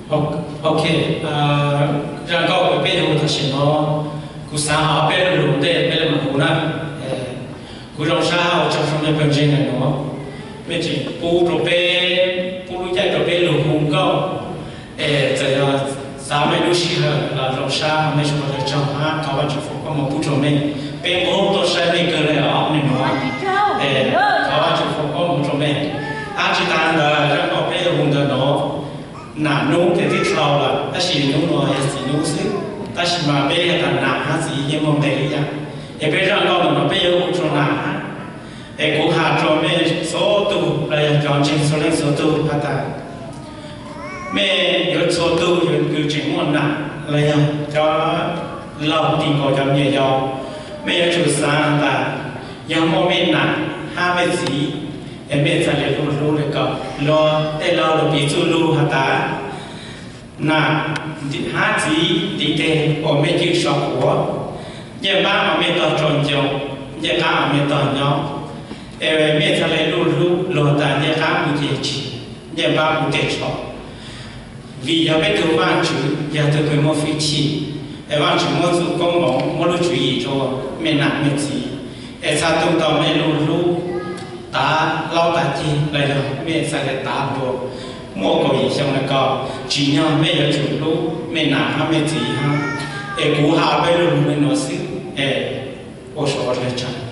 Ok, zaj nkauj uas peb yuav hu tam sim no, kuv xav hais peb lug ntej peb mam hu na. Kuv zoo sab ua tsaug rau mej pawg ntseeg ntawm no, mej tseem pub rau peb, pub lub caij rau peb lug hu nkauj. Es txawm yog xav mej lub sij hawm los zoo sab mej tsuas ua tsaug hab thov Vajtswv foom koob moov pub rau mej. Peb muab tuaj saib mej kawg le os nim no. Thov Vajtswv foom koob moov rau mej. Hab tsis tas ntawd zaj nkauj peb yuav hu ntawm no, nam nub ces twb dhau lawm tab sis nub no yog txiv nub xwb, tab sis mas peb has tas nam hab txiv yeej muaj nqe ib yam. Es peb zaj nkauj ntawm no peb yuav hu rau nam hab. Es kuv has rau mej txhua tug los yog cov ntseeg txhua leej txhua tug has tas, mej yuav txhua tug yuav kws tseem muaj nam los yog cov laug ti nkaus cov me nyuam yaus, mej yuav tsum xav has tas yog muaj mej nam hab mej txiv, es mej txhaj le lug hlub le ko. Luag tej laug lug piv txuj lug has tas nam hab txiv ntiv teg uas mej cwj so quav, ncej npab uas mej tog tso ncoo, ncej qab uas mej tog nyob, es mej txhaj le lug hlub luag tas ncej qab kuv ceg tshis, ncej npab kuv ceg tsho. Vim yog peb tug Vajtswv yog tug kws muaj fwj chim, es Vajtswv muab txuj koob moov muab lub tswv yim rua mej nam mej txiv, es txhaj tu tau mej lug hlub tav laub tav ceg los yog mej txhaj le tav dua muaj kaum yim xyoo le ko, tsim nyog mej yuav tsum hlub mej nam hab mej txiv hab. Es kuv has peb lug lug le nuav xwb, es ua sawv ua dlawg tsaug.